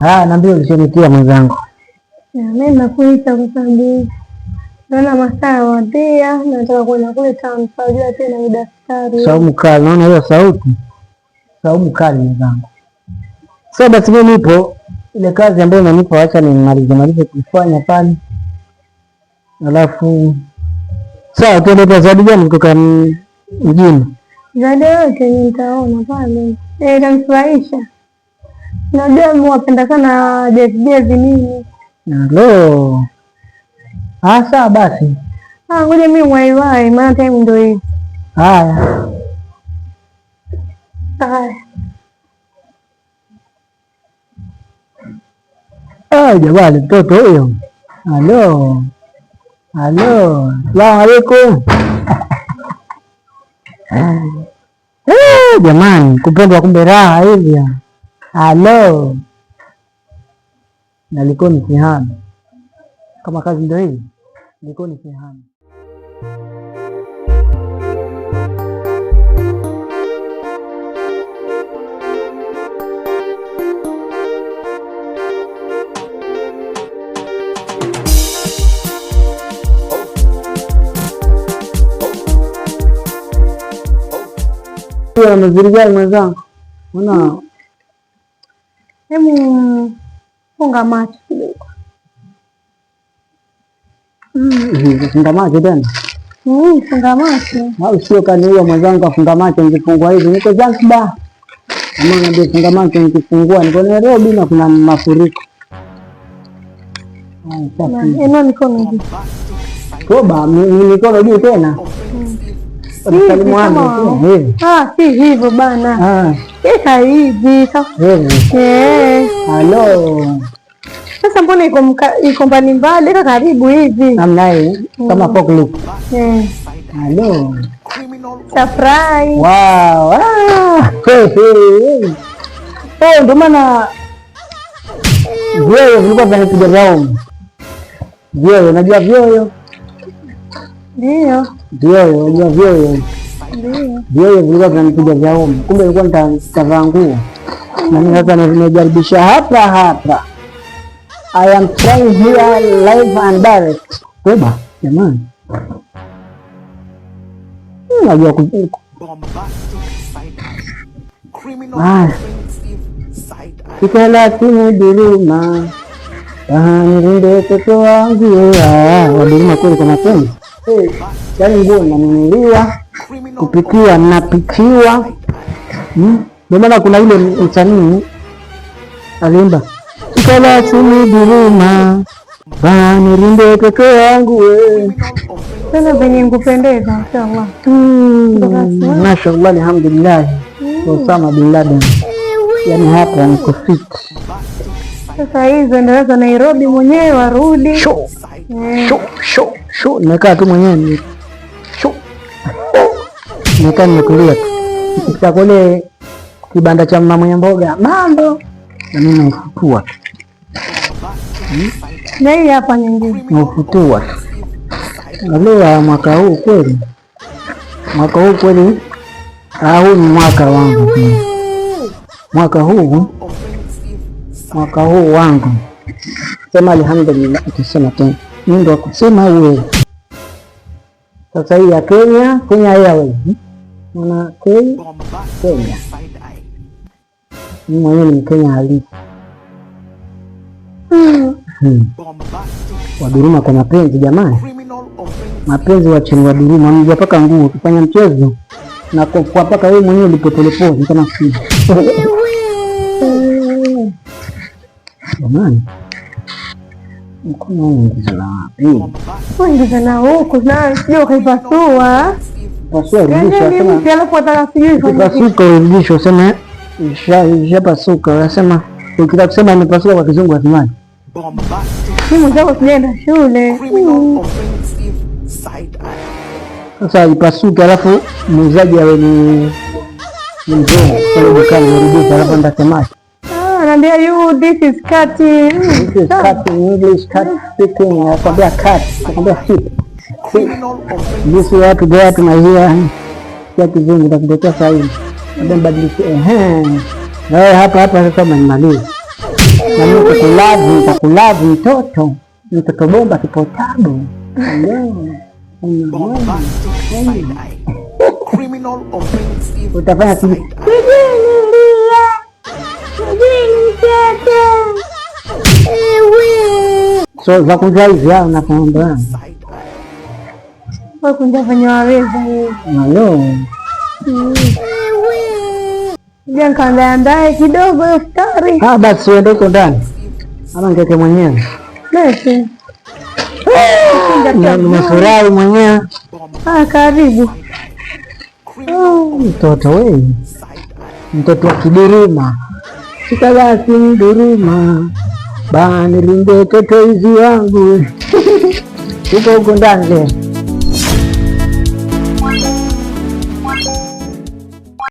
Ah, naambia ulishonitia mwenzangu. Mimi nakuita kwa sababu naona masaa yawadia, nataka kwenda kule town, unajua tena ni daftari. Saumu kali, naona hiyo sauti. Saumu kali mwenzangu. Sasa basi mimi nipo ile kazi ambayo unanipa, acha nimalize malize kuifanya pale. Alafu sawa, tuende kwa zawadi gani kutoka mjini? Zawadi yoyote yenye nitaona pale itanifurahisha. Najua mimi wapenda sana jezi jezi nini. Halo. Ah, sawa basi. Ah, ngoja mimi waiwai, maana time ndio hii. Haya. Haya. Ah, jamani mtoto huyo. Halo. Halo. Salamu alaikum. Eh, jamani kupendwa kumbe raha hivi. Halo. Nalikuwa ni sihami. Kama kazi ndio hii, nilikuwa ni sihami. Mazuri gani mwenzangu? Mbona Hebu funga macho kidogo. Funga macho tena? Funga macho. Au sio kaniua mwenzangu afunga macho nikifungua hivi. Niko Zanzibar. Ama niambie funga macho nikifungua niko Nairobi na kuna mafuriko. Inua mikono juu. Toba, mikono juu tena. Hivi. Ah, si hivyo bana. Ah. Eka hivi. Hivi. Eh. Halo. Sasa mbona iko mbali mbali, eka karibu hivi. Namna hii kama forklift. Eh. Halo. Surprise. Wow. Ah. Hey, hey, hey. Oh, ndio maana vyoyo vilikuwa vinanipiga raumu. Vyoyo, unajua vyoyo? Ndio. Vyoyo, unajua vyoyo? Ndio. Vyoyo vilikuwa vinanipiga vyaomu. Kumbe nilikuwa nitavaa nguo. Na mimi sasa nimejaribisha hapa hapa. I am trying here live and direct. Toba, jamani. Najua ku Ah. Kikala duruma. Ah, nilinde watoto wangu. Ah, waduruma kweli kwa mapenzi. Yaani nguo nanunuliwa, kupikiwa napikiwa. Ndio maana kuna yule msanii aliimba Kikala duruma. Nilinde watoto wangu we. Tena venye ngupendeza, mashallah. Mashallah, alhamdulillah. Osama bin Laden. Yaani hapa niko fit. Sasa hizo endeleza Nairobi mwenyewe warudi. Sho. Sho, sho, sho. Nimekaa tu mwenyewe ni sho. Nimekaa nimekulia tu. Nikifika kule kibanda cha mama mwenye mboga, mambo na mimi naufutua tu. Na hii hapa nyingine. Naufutua tu. Leo mwaka huu kweli. Mwaka huu kweli. Ah, huu ni mwaka wangu. Mwaka huu. Mwaka huu wangu. Sema alhamdulillah, ukisema tena. Mimi ndo kusema wewe. Sasa hii ya Kenya, Kenya Airways. Una Kenya. Mimi mwenyewe ni Mkenya halisi. Waduruma kwa mapenzi jamani. Mapenzi wa chini waduruma, mjua paka nguo ukifanya mchezo na kwa paka wewe mwenyewe ulipopolepole kama si. Jamani. Mkono huu unaingiza na wapi? Uingiza na huku na sio ukaipasua. Pasua rudisha, Yaani sema. mtu alafu ataka sijui ifanye Ukipasuka urudishe useme ishapasuka, unasema ukitaka kusema imepasuka kwa kizungu wasemaje? Mimi mwenzako sijaenda shule. Sasa ipasuke alafu muuzaji awe ni mzungu pale dukani, urudishe alafu nitasemaje? Ah, anaambia you this is cutting. This is cut in English, cut speaking, nakwambia cut, nakwambia sit. This way to go to my here. Ya kizungu nakuletea sasa hivi. Labda nibadilishe. Ehe. Na wewe hapa hapa sasa umenimaliza. Na mimi kukulavu, nitakulavu mtoto. Mtoto bomba kipotabu. Bombastic side eye. Criminal offensive Utafanya side eye. So za kunja hizi au nakwamba. Side eye. Wewe kunja venye waweza wewe. Halo. Ja nikaandae kidogo iftari. Ah, basi uende huko ndani. Ama ngeke mwenyewe. Lete. Na nimefurahi mwenyewe. Ah, karibu. Criminal Mtoto wewe. side eye. Mtoto wa kiduruma. Shika basi mduruma. Banirinde toto hizi wangu. Uko huko ndani leo.